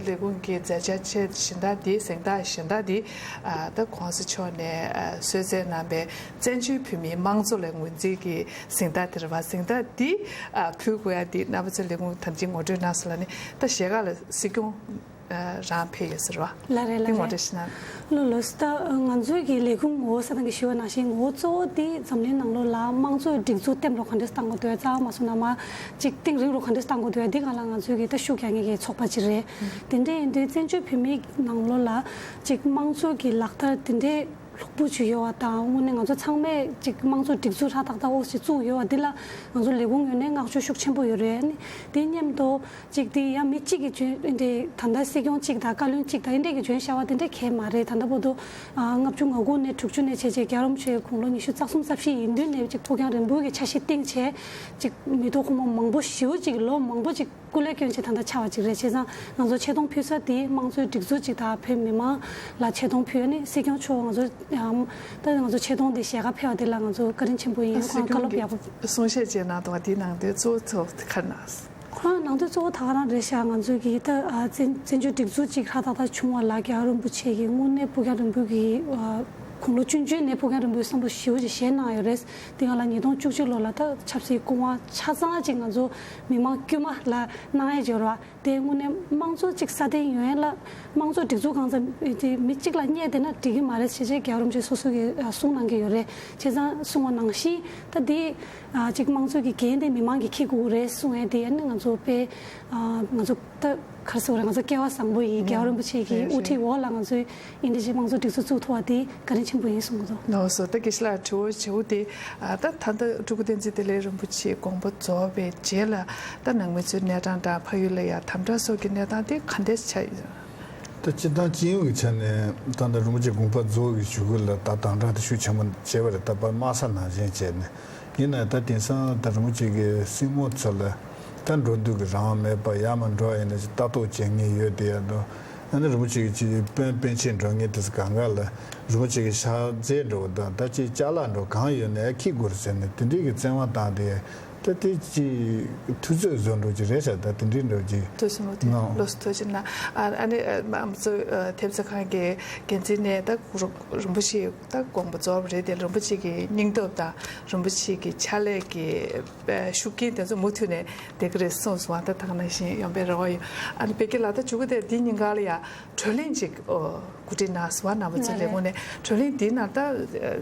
ལས་ཁུངས་ཀྱི་མཛད་འཆར་ཆེད་གཞན་དག་འདི་གཟེངས་རྟགས་གཞན་དག་འདི་ད་གོང་ས་མཆོག་ནས་གསོལ་སྩལ་གནང་པའི་བཙན་བྱོལ་བོད་མིའི་དམངས་གཙོ་ལ་ངོས་འཛིན་གྱི་གཟེངས་རྟགས་དེ་རེད་བ། གཟེངས་རྟགས་འདི་ཕུལ་དགོས་ཡ་འདི་རྣམ་པ་ཚོའི་ལས་ཁུངས་ད་ཅི་ངོ་སྤྲོད་གནང་སོང་ལ་ནི་ད་ཞལ་ཁ་ལ་སྲིད་སྐྱོང་རང་ཕེབས་ཡོད་ཟེར་བ། ལགས་རེད་ལགས་རེད། ངོ་སྤྲོད་ཞུ་ན། ལོ་ལོ་སི་ད་ང་ཚོའི་གི་ལས་ཁུངས་ངོ་བོ་ས་དང་གི་ཞུ་བ་ནང་བཞིན་ངོ་བོ་གཙོ་བོ་དེ་འཛམ་གླིང་ནང་ལོགས་ལ་དམངས་གཙོའི་སྒྲིག་འཛུགས་བརྟན་རོགས་ག་འདྲས་བཏང་དགོས་འདུག་རྩ་བ་མ་སོང་ན་མ་ཅིག་གཏིང་རིང་རོགས་ག་འདྲས་བཏང་དགོས་འདུག་འདི་ག་ལ་ང་ཚོའི་གི་ད་ཤུགས་རྒྱག་མཁན་གི་ཚོགས་པ་ཅིག་རེད། དེ་འདྲས་ཡིན་དུས་བཙན་བྱོལ་བོད་མིའི་ནང་ལོགས་ལ་ཅིག་དམངས་གཙོ་གི་ལག་བསྟར་དེ་འདྲས་ལྷུག་པོ་ཅིག་ཡོད་བ་དང་དངོས་གནས་ང་ཚོ་ཚང་མས་ཅིག་དམངས་གཙོ་སྒྲིག་འཛུགས་ཧྲ་ཏག་ཏག་འོག་ཅིག་བཙུགས་ཡོད་བ་འདི་ལ་ང་ཚོ་ལས་ཁུངས་ངོས་ནས་བསྔགས་བརྗོད་ཤུགས་ཆེན་པོ་ཡོད་རེད། ཨ་ནི་དེ་མཉམ་དུ། གཅིག་དེ་ཡང་མི་གཅིག་གིས་འཇོན་འདི་ད་ལྟ་སྲིད་སྐྱོང་གཅིག་དང་བཀའ་བློན་གཅིག་དང་འདི་འདྲས་ཀྱིས་འཇོན་བྱ་བ་དེ་འདྲས་གལ་མ་རེད། ད་ལྟ་བར་དུ་ལྔ་བཅུ་ང་དགུ་ནས་དྲུག་ཅུ་ནས་བྱས་བྱས་རྒྱལ་བ་རིན་པོ་ཆེའི་དགུང་ལོ་ཉི་ཤུ་རྩ་གསུམ་རྩ་བཞི་ཡིན་དུས་ནས་ཅིག་ཕུགས་རྒྱང་རིང་པོའི་གི་འཆར་གཞི་བཏིང་བྱས་ཅིག་མི་ཐོག་ཁོངས་མི་མང་པོ་ཞེ་པོ་ཅིག་ལོ་མང་པོ་ཅིག་སྐུ་ལས་བསྐྱོན་བྱས་ད་ལྟ་ཆགས་པ་ཅིག་རེད། བྱས་ཙང་ང་ཚོ་ཆེ་མཐོང་ཕུལ་ས་དེ་དམངས་གཙོའི་སྒྲིག་འཛུགས་ཅིག་དང་བོད་མི་མང་ལ་ཆེ་མཐོང་ཕུལ་ནས་སྲིད་སྐྱོང་མཆོག་ང་ཚོ་ཡང་ད་ང་ཚོ་ཆེ་མཐོང་དེ་ཞལ་ཁ་ཕེབས་པ་དེ་ལ་ང་ཚོ་བཀའ་དྲིན་ཆེན་པོ་ཡིན། ཁོང་བཀའ་སློབ་ཡག་པོ། གསུང་བཤད་བྱས་གནང་འདུག་བ་དེའི་ནང་དོན་གཙོ་བོ་ཚོ་དེ་ག་རེ་གནང་སོང་། ཁོ་རང་ནང་དོན་གཙོ་བོ་ད་ག་རང་རེད་ཤག་ང་ཚོའི་གི་ད་ཨ་བཙན་བཙན་བྱོལ་སྒྲིག་འཛུགས་ཅིག་ཧྲ་ཏག་ཏག་བྱུང་བ་ལ་རྒྱལ་བ་རིན་པོ་ཆེ་གི་དངོས་གནས་ཕུགས་རྒྱང་རིང་པོའི་གི་ཨ་དགུང་ལོ་ཆུང་ཆུང་ནས་ཕུགས་རྒྱང་རིང་པོའི་བསམ་བློ་ཞེ་པོ་ཅིག་བཞེས་གནང་ཡོད་རེད། དེ་སྒང་ལ་ཉིས་སྟོང་བཅུ་གཅིག་ལོ་ལ་ད་ཆབ་སྲིད་སྐུ་དབང་ཆ་ཚང་ཅིག་ང་ཚོ་མི་མང་དཀྱུས་མ་ལ་གནང་ཡས་འབྱོར་བ་དེ་དངོས་གནས་དམངས་གཙོ་ཅིག་སྲ་བརྟན་ཡོང་ཡས་ལ་དམངས་གཙོ་སྒྲིག་འཛུགས་གང་ཙམ་དེ་མི་གཅིག་ལ་བརྙས་བསྡད་ན་འགྲིག་གི་མ་རེད་ཞེས་བྱས་རྒྱལ་བ་རིན་པོ་ཆེ་སོ་སོ་གིས་གསུངས་གནང་གི་ཡོད་རེད། བྱས་ཙང་གསུངས་པ་ནང་བཞིན་ད་དེ། ཨ་ཅིག་དམངས་གཙོའི་གི་འགན་དེ་མི་མང་གིས་འཁྱེར་དགོས་རེད་གསུངས་ཡས་དེ་ཨ་ནི་ང་ཚོ་དཔེ་ཨ་ང་ཚོ་ད་ ག་རེ་ཟེར་དགོས་རེད། ང་ཚོ་སྐལ་བ་བཟང་པོ་ཡིན། རྒྱལ་བ་རིན་པོ་ཆེ་གི་དབུ་ཁྲིད་འོག་ལ་ང་ཚོའི་ཨིན་ཌི་ཇི་དམངས་གཙོ་སྒྲིག་འཛུགས་བཙུགས་ཐུབ་པ་དེ་བཀའ་དྲིན་ཆེན་པོ་ཡིན་གསུང་གི་འདུག་ལགས་སོ། ད་དགེ་བཤེས་ལགས་དྲི་བ་བྱེད་དགོས་དེ། ཨ། ད་ད་ལྟ་སྤྲུལ་སྐུ་བསྟན་འཛིན་བདེ་ལེགས་རིན་པོ་ཆེ་དགོངས་པ་རྫོགས་པའི་རྗེས་ལ་ད་ནང་མི་ཚོའི་གནས་སྟངས་དང་ཕ་ཡུལ་ལ་ཡ་དམ་དྲག་སོགས་ཀྱི་གནས་སྟངས་དེ་ག་འདྲ་ཆགས་ཡོད། ད་སྤྱིར་བཏང་སྤྱི་ཡོངས་ཀྱི་ཆ་ནས་ད་ལྟ་རིན་པོ་ཆེ་དགོངས་པ་རྫོགས་ཀྱི་གཞུག་གུ་ལ་ད་དམ་དྲག་དེ་ཤུགས་ཆེན་པོ་བྱས་པ་རེད། ད་བར་དམག་ས་ནང་བཞིན་བྱས་ནས། ཡིན་ནའི་ད་དེང་སང་ད་རིན་པོ་ཆེ་གི་སྲིང་མོ་ཚོ་ལ་ད་འགྲོ་འདུག་གི་རང་མེད་པ། ཡར་མར་འགྲོ་ཡིན་ན་ཅིག་ལྟ་རྟོག་བྱེད་མཁན་ཡོད་དེ་ཡ་འགྲོ། ཨ་ནི་རིན་པོ་ཆེ་གི་ཅིག་དཔོན་དཔོན་ཆེན་འགྲོ་མཁན་དེ་ཚོ་གང་ག་ལ་རིན་པོ་ཆེ་གི་ཕྱག་རྫས་འགྲོ་བ་དང་ད་ཅིག་ཅ་ལག་འགྲོ་གང་ཡོད་ནའི་ཁྱི་སྒུར་ཟེར་ནས་དེ་འདྲའི་གི་བཙན་དབང་བཏང་དེ་ད་དེ་ཅིག་ཐུབ་ཚོད་བཟོ་འགྲོ་ཅིག་རེད་ཤག་ད་དེ་འདྲའི་འགྲོ་ཅིག་ཐུགས་སུ་མ་ཐུག་ལོ་སུ་ཐུགས་ཆེ་ན། ཨ་ནི་དམངས་གཙོ་ཐེབས་རྩ་ཁང་གི་འགན་འཛིན་ནས་ད་རིན་པོ་ཆེ་ད་དགོངས་པ་རྫོགས་པ་རེད་དེ། རིན་པོ་ཆེ་གི་སྙིང་སྟོབས་དང་རིན་པོ་ཆེ་གི་ཕྱག་ལས་ཀྱི་ཤུགས་རྐྱེན་དེ་ཚོ་མུ་མཐུད་ནས་བསྡད་ཀྱི་རེད་གསུངས་སོང་བ། ད་ད་ག་ནང་བཞིན་ཡོང་པའི་རེ་བ་ཡོད། ཨ་ནི་བེ་ཀི་ལགས་ད་མཇུག་གུ་དེ་འདི་ཉིན་ག་ལ་ཡ་གྲོས་གླེང་ཅིག་གོ་སྒྲིག་གནང་སོང་བ། རྣམ་པ་ཚོ་ལས་ཁུངས་ནས་གྲོས་གླེང་འདིའི་ནང་ད་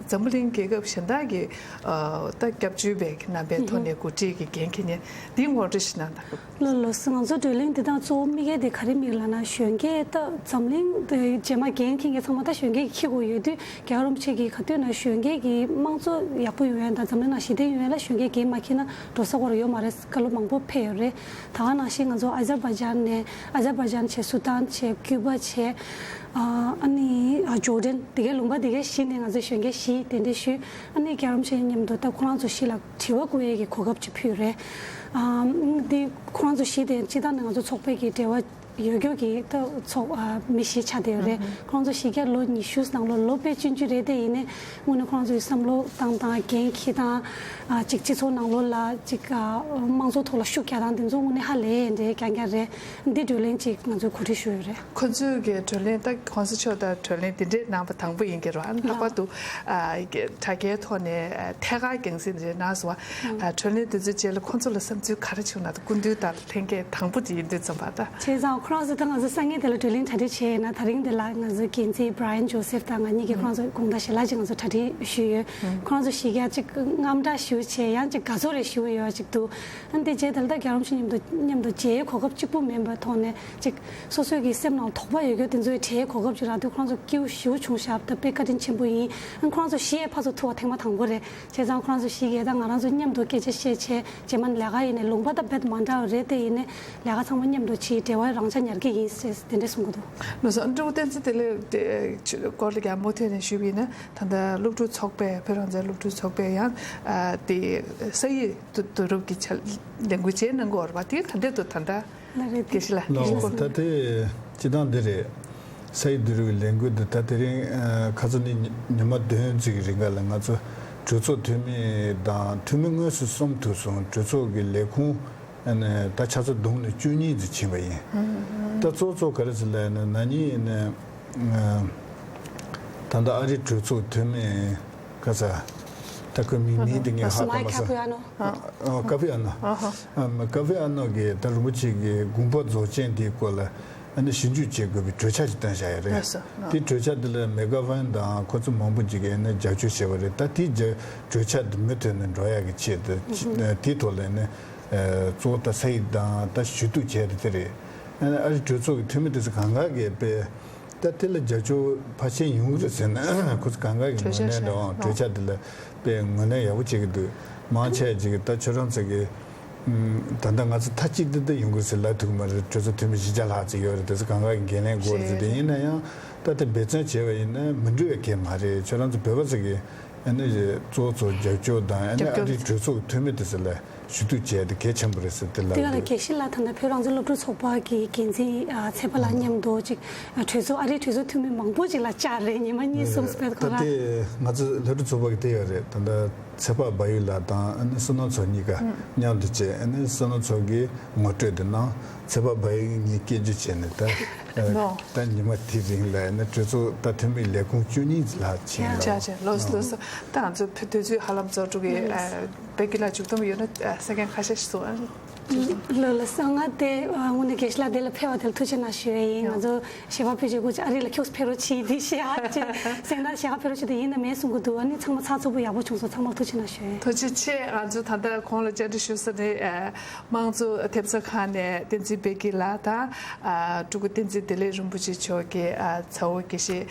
འཛམ་བུ་གླིང་རྒྱལ་ཁབ་གཞན་དག་གི་ད་སྐྱབས་བཅོལ་བའི་རྣམ་པའི་ཐོག་ནས་གོ་སྒྲིག་གི་འགན་འཁྱེར་མཁན་འདི་ངོ་སྤྲོད་ཞིག་གནང་དང་། ལགས་ལགས་སོ། ང་ཚོ་གྲོས་གླེང་འདི་དག་གཙོ་བོ་དམིགས་ཡུལ་དེ་ག་རེ་དམིགས་ལབ་ན། གཞོན་སྐྱེས་ད་འཛམ་གླིང་དེ་རྗེས་མ་འགན་འཁྱེར་མཁན་ཚང་མ་ད་གཞོན་སྐྱེས་ཀྱིས་འཁྱེར་དགོས་ཡོད་དུས། རྒྱལ་བ་རིན་པོ་ཆེ་གིས་ག་དུས་ན་གཞོན་སྐྱེས་ཀྱི་དམངས་གཙོ་ཡག་པོ་ཡོང་ཡ་དང་འཛམ་གླིང་ནང་ཞི་བདེ་ཡོང་ཡ་ལ་གཞོན་སྐྱེས་འགན་མ་འཁྱེར་ན་འགྲོ་ས་ཁོ་རང་ཡོད་མ་རེད། བཀའ་སློབ་མང་པོ་ཕེབས་ཡོད་རེད། ད་ག་ནང་བཞིན་ང་ཚོ་ཨ་ཛར་བྷའི་ཇན་ནས། ཨ་ཛར་བྷའི་ཇན་བྱས། སུ་དཱན་བྱས། ཀུ་པ་བྱས། ཨ་ཨ་ནི་ཨ་ཇོར་ཌན། དེ་གའི་ལུང་པ་དེ་གའི་བཞི་ནས་ང་ཚོ་གཞོན་སྐྱེས་བཞི་གདན་འདྲེན་ཞུས། ཨ་ནི་རྒྱལ་བ་རིན་པོ་ཆེ་མཉམ་དུ་ད་ཁོ་རང་ཚོ་བཞི་ལ་དྲི་བ་བསྐུར་ཡས་ཀྱི་གོ་སྐབས་ཅིག་ཕུལ་རེད། ཨ་འདི་ཁོ་རང་ཚོ་བཞི་དེ་སྤྱིར་བཏང་ནས་ང་ཚོ་ཚོགས་པའི་གི་འབྲེལ་བ་ཡོད་རྒྱུ་གི་ད་ཚོགས་ཨ་མི་བཞི་ཆགས་བསྡད་ཡོད་རེད། ཁོང་ཚོ་བཞི་ཀ་ལོ་ཉི་ཤུ་ནང་ལོགས་ལོ་དཔེ་ཆུང་ཆུང་རེད། དེ་ཡིན་ནའི་དངོས་གནས་ཁོང་ཚོའི་བསམ་བློ་བཏང་སྟངས། འགན་འཁྱེར་སྟངས། ཨ་གཅིག་སྤྱི་ཚོགས་ནང་ལོགས་ལ་གཅིག་ཨ་དམངས་གཙོ་ཐོག་ལ་ཤུགས་རྒྱག་སྟངས་དེ་ཚོ་དངོས་གནས་ཧ་ལས་འདྲ་རྐྱང་རྐྱང་རེད། འདི་གྲོས་གླེང་གཅིག་ང་ཚོས་གོ་སྒྲིག་ཞུས་ཡོད་རེད། ཁོང་ཚོའི་གི་གྲོས་གླེང་ད་གོང་ས་མཆོག་དང་གྲོས་གླེང་འདི་འདྲའི་གནང་པ་དང་པོ་ཡིན་གྱི་རེད། ཨ་ནི་ལྷག་པར་དུ་ཨ་དྲ་རྒྱའི་ཐོག་ནས་ཨ་ཐད་ཀར་རྒྱང་སྲིང་འདི་འདྲའི་གནང་སོང་བ། ཨ་གྲོས་གླེང་དེ་ཚོའི་རྗེས་ལ་ཁོང་ཚོ་ལ་བསམ་ཚུལ་ག་རེ་བྱུང་ན། ད་སྐུ་མདུན་དང་ལྷན་རྒྱས་དང་པོ་དེ་ཡིན་དུས་ཙམ་པ་ད། བྱས་ཙང་ཁོ་རང་ཚོ་ད་ང་ཚོ་སང་ཉིན་དེ་ལ་གྲོས་གླེང་གྲ་སྒྲིག་བྱས་ཡིན་ན། ད་རིང་དེ་ལ་ང་ཚོའི་འགན་འཛིན་Brian Joseph དང་ང་གཉིས་ཀྱིས་ཁོ་རང་ཚོ་དགོང་དག་ཞལ་ལག་ཅིག་ང་ཚོ་གྲ་སྒྲིག་ཞུས་ཡོད། ཁོ་རང་ཚོ་བཞི་ཀ་ཅིག་དངངས་སྐྲག་ཞེ་པོ་བྱས། ཡང་ཅིག་དགའ་ཚོར་རེ་ཞེ་པོ་ཡོད་ཅིག་འདུག་ཨ་ནི་དེ་རྗེས་དེ་ལ་ད་རྒྱལ་བ་རིན་པོ་ཆེ་མཉམ་དུ་མཉམ་དུ་མཇལ་ཡའི་གོ་སྐབས་གཅིག་པུ་མིན་པའི་ཐོག་ནས་ཅིག་སོ་སོའི་གི་སེམས་ནང་དོགས་པ་ཡོད་རྒྱུ་དེ་ཚོའི་གྲས་གོ་སྐབས་ཅིག་རག་དུས་ཁོ་རང་ཚོ་སྐྱིད་པོ་ཞེ་པོ་བྱུང་ཤག་ད་དཔེ་བཀའ་དྲིན་ཆེན་པོ་ཡིན། ཨ་ཁོ་རང་ཚོ་བཞི་ཡས་ཕར་ཚུར་ཐུག་པ་ཐེངས་མ་དང་པོ་རེད། བྱས་ཙང་ཁོ་རང་ཚོ་བཞི་གིས་ད་ང་རང་ཚོ་མཉམ་དུ་སྐད་ཆ་བཤད་བྱས། རྗེས་མ་ལས་ཀ་ཡིན་ནའི་ལུང་པ་ད་རྦད་མ་འདྲ་བ་རེད། དེ་ཡིན་ནའི་ལས་ཀ་ཚང་མ་མཉམ་དུ་བྱས། འབྲེལ་བ་རང་འཇགས་ཉར་གྱི་ཡིན་ཟེར་དེ་འདྲ་གསུང་གི་འདུག་ལགས་སོ། ཨ་ནི་སྤྲུལ་སྐུ་བསྟན་འཛིན་བདེ་ལེགས་དེ་སྐོར་ལ་ཡང་མུ་མཐུད་ནས་ཞུས་པ་ཡིན་ན། ད་ལྟ་སློབ་ཕྲུག་ཚོགས་པས། བོད་རང་བཙན་སློབ་ཕྲུག་ཚོགས་པས་ཡང་ཨ་དེ་ས་ཡིག་བསྡུ་རུབ་ཀྱི་ཆ་ལས་འགུལ་ཅིག་གནང་གི་ཡོད་རེད་པ། དེ་ག་འདྲ་འདུག་ད་ལྟ་ལགས་རེད། དགེ་བཤེས་ལགས། ལགས་སོ། ད་དེ་སྤྱིར་བཏང་འདི་རེད། ས་ཡིག་བསྡུ་རུབ་ཀྱི་ལས་འགུལ་འདི་ད་དེ་རིང་ཨ་ཁ་སང་ནས་ཉི་ཉི་མ་བདུན་ཙམ་གྱི་རིང་ག་ལ་ང་ཚོ་གྲོས་ཚོགས་འཐུས་མི་དང་འཐུས་མི་དངོས་སུ་གསུམ་ཐུག་སོང་། གྲོས་ཚོགས་ཀྱི་ལས་ཁུངས་ཨ་ནི་ད་ཆ་ཚང་བསྡོམས་ནས་བཅུ་གཉིས་ཙམ་ཕྱིན་པ་ཡིན། ད་གཙོ་གཙོ་ག་རེ་ཟེར་ལབ་ན། ན་ནིང་ཨ་ནི་ཨ་ད་ལྟ་ཨ་རིའི་གྲོས་ཚོགས་འཐུས་མི་ག་ས་ད་ཁོའི་མིང་མིང་དེ་ངས་ཧ་གོ་མ་སོང་། ཨ་ཨ་ཀ་ཕི་ཨ་ནོ། ཨ་ཀ་ཕི་ཨ་ནོ། ཨ་ཀ་ཕི་ཨ་ནོ་གིས་ད་རིན་པོ་ཆེ་གི་དགོངས་པ་རྫོགས་ཆེན་དེའི་སྐོར་ལ་ཨ་ནི་ཞིབ་འཇུག་བྱེད་དགོས་པའི་གྲོས་འཆར་ཞིག་བཏོན་བཞག་ཡོད་རེད། ལགས་སོ། ཨ་དེ་གྲོས་འཆར་དེ་ལ་མེ་ག་ཧྥན་དང་ཁོ་ཚོ་མང་པོ་ཅིག་གིས་ཨ་ནི་རྒྱབ་སྐྱོར་བྱས་པ་རེད། ད་དེ་རྒྱ་གྲོས་འཆར་དེ་མུ་མཐུད་ནས་འགྲོ་ཡག་གི་ཆེད་དུ་དེའི་ཐོག་ལ་ཨ་ནི་གཙོ་བོ་ད་ས་ཡིག་དང་ད་ཞུ་གཏུག་བྱས་དེ་དེ་རེད། ཨ་ནི་ཨ་རི་གྲོས་ཚོགས་ཀྱི་འཐུས་མི་དེ་ཚོ་གང་ག་གིས་དཔེ་ད་དེ་ལ་རྒྱབ་སྐྱོར་ཕལ་ཆེར་ཡོང་གི་རེད་ཟེར་ན། ཁོ་ཚོ་གང་ག་གི་ངོས་ལེན་རེད་འོང་། གྲོས་འཆར་དེ་ལ་དཔེ་ངོས་ལེན་ཡག་པོ་བྱེད་ཀྱི་འདུག་མང་ཆེ་ཅིག་གིས་ད་ཁྱོད་རང་ཚོ་གི་ད་ལྟ་ང་ཚོ་མཐའ་གཅིག་ཏུ་ད་ཡོང་གི་རེད་ཟེར་ལབ་ཐུབ་ཀྱི་མ་རེད། གྲོས་ཚོགས་འཐུས་མི་བཞི་བརྒྱ་ལྷག་ཙམ་ཡོད་རེད། དེ་ཚོ་གང་ག་གིས་འགན་ལེན་དགོས་རེད་ཟེར། དེ་ཡིན་ན་ཡང་ད་དེ་འབད་བརྩོན་བྱས་པ་ཡིན་ན་མི་འགྲོ་བའི་སྐད་མ་རེད། ཁྱོད་རང་ཚོ་བོད་པ་ཚོ་གིས་ཨ་ནི་གཙོ་བོ་ཚོ་རྒྱབ་སྐྱོར་དང་། ཨ་ནི་ཨ་རིའི་གྲོས་ཚོགས་འཐུས་མི་དེ་ཚོ་ལ་ཞུ་གཏུག་བྱས་ཏེ་གལ་ཆེན་པོ་རེད་ཟེར་དེ་ལབ་དེ་ག་ལ་འདུག་དགེ་བཤེས་ལགས། ད་ལྟ་བོད་རང་བཙན་སློབ་ཕྲུག་ཚོགས་པ་གི་འགན་འཛིན་ཨ་ཚེ་དཔལ་ལགས་མཉམ་དུ་ཅིག་ཨ་གྲོས་ཚོགས། ཨ་རིའི་གྲོས་ཚོགས་འཐུས་མི་མང་པོ་ཅིག་ལ་བཅར་རེད། ཉི་མ་གཉིས་གསུམ་སྤེལ་ཁོ་ད་རང་དེ་ང་ཚོ་སློབ་ཕྲུག་ཚོགས་པ་གི་དེ་ཡོད་རེད། ད་ལྟ་ཚེ་དཔག་བལ་ཡུལ་ལགས་དང་ཨ་ནི་བསོད་ནམས་མཚོ་གཉིས་ཀ་མཉམ་དུ་བྱས། ཨ་ནི་བསོད་ནམས་མཚོ་གིས་ངོ་སྤྲོད་དེ་གནང་། ཚེ་དཔག་བལ་ཡུལ་ངས་སྐད་སྒྱུར་བྱས་ནས་ད་ཨ་ནོ། ད་ཉི་མ་དེ་རིང་ལ་ཨ་ནི་གྲོས་ཚོགས་ད་འཐུས་མི་ལས་ཁུངས་བཅུ་གཉིས་ལྷག་ཕྱིན་ཡ། ལ། ལགས་སོ། ལགས་སོ། ད་ང་ཚོ་དུས་ཚོད་ཧ་ལམ་རྫོགས་འགྲོ་གི། ཨ་བེ་ཀི་ལ་མཇུག་སྡོམ་ཡོད་ན་ཨ་ས་ཁན་ཁ་ཤས་ཤིག་གསུང་ཨ། ལགས་ལགས། གསང་སྔགས་དེ་དངོས་གནས་དགེ་བཤེས་ལགས་དེ་ལ་ཕེབས་པ་དེ་ལ་ཐུགས་རྗེ་གནང་ཞུ་ཡས་ཡིན། ང་ཚོ་ཞལ་པར་ཕུལ་བྱས་སྐུ་མཁྱེན་ཨ་རི་ལ་ཁྱོད་ཕེབས་རོགས་གྱིས། དེ་ཞལ་པར་ཅིག་སེང་ནང་ཞལ་པར་ཕུལ་རོགས་བྱེད་དུ་ཡིན་ན་མེད་གསུང་གི་འདུག་ཨ་ནི་ཚང་མ་ཚགས་ཚུད་པོ་ཡག་པོ་བྱུང་སོང་། ཚང་མར་ཐུགས་རྗེ་གནང་ཞུ་ཡས། ཐུགས་རྗེ་ཆེ། ང་ཚོ་ད་ལྟ་གོང་ལ་བཅར་འདྲི་ཞུ་ས་ནི་དམངས་གཙོ་ཐེབས་རྩ་ཁང་ནས་བསྟན་འཛིན་བདེ་སྐྱིད་ལགས་དང་སྤྲུལ་སྐུ་བསྟན་འཛིན་བདེ་ལེགས་རིན་པོ་ཆེ་མཆོག་གི་ཚ་བོ་དགེ་བཤེས་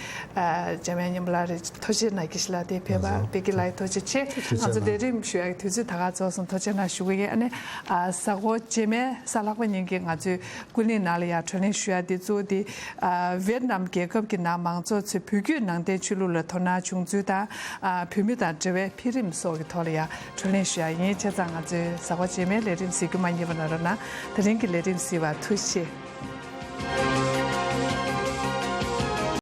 འཇམ་དབྱངས་སྙིང་པོ་ལགས་རེད། ཐུགས་རྗེ་གནང་། དགེ་བཤེས་ལགས་དེ་ཕེབས་པ་བདེ་སྐྱིད་ལགས་ཐུགས་རྗེ་ཆེ། ང་ཚོ་ལས་རིམ་ཞུ་ཡག་གི་དུས་ཚོད་ད་ག་རྫོགས་སོང་། ཐུགས་རྗེ་གནང་ཞུ་གི་ཡིན། ཨ་ནི་གཟའ་འཁོར་རྗེས་མའི་གཟའ་ལྷག་པ་ཉིན་གྱི་ང་ཚོའི་ཀུན་གླེང་ནང་ལ་ཡང་བགྲོ་གླེང་ཞུ་ཡག་དེ་གཙོ་བོ་དེ་ཝེ་ཏི་ནམ་རྒྱལ་ཁབ་ཀྱི་ནང་མང་ཚོགས་ཚོས་བོད་བརྒྱུད་ནང་བསྟན་ཆོས་ལུགས་ལ་དོ་སྣང་བྱུང་ཚུལ་དང་བོད་མི་དང་འབྲེལ་བའི་འཕེལ་རིམ་སོགས་ཀྱི་ཐོག་ལ་ཡང་བགྲོ་གླེང་ཞུ་ཡག་ཡིན། བྱས་ཙང་ང་ཚོའི་གཟའ་འཁོར་རྗེས་མའི་ལས་རིམ་གཟིགས་རྒྱུ་མ་བསྙེལ་བ་གནང་རོགས་གནང་། དེ་རིང་གི་ལས་རིམ་གཟིགས་པར་ཐུགས་རྗེ་ཆེ།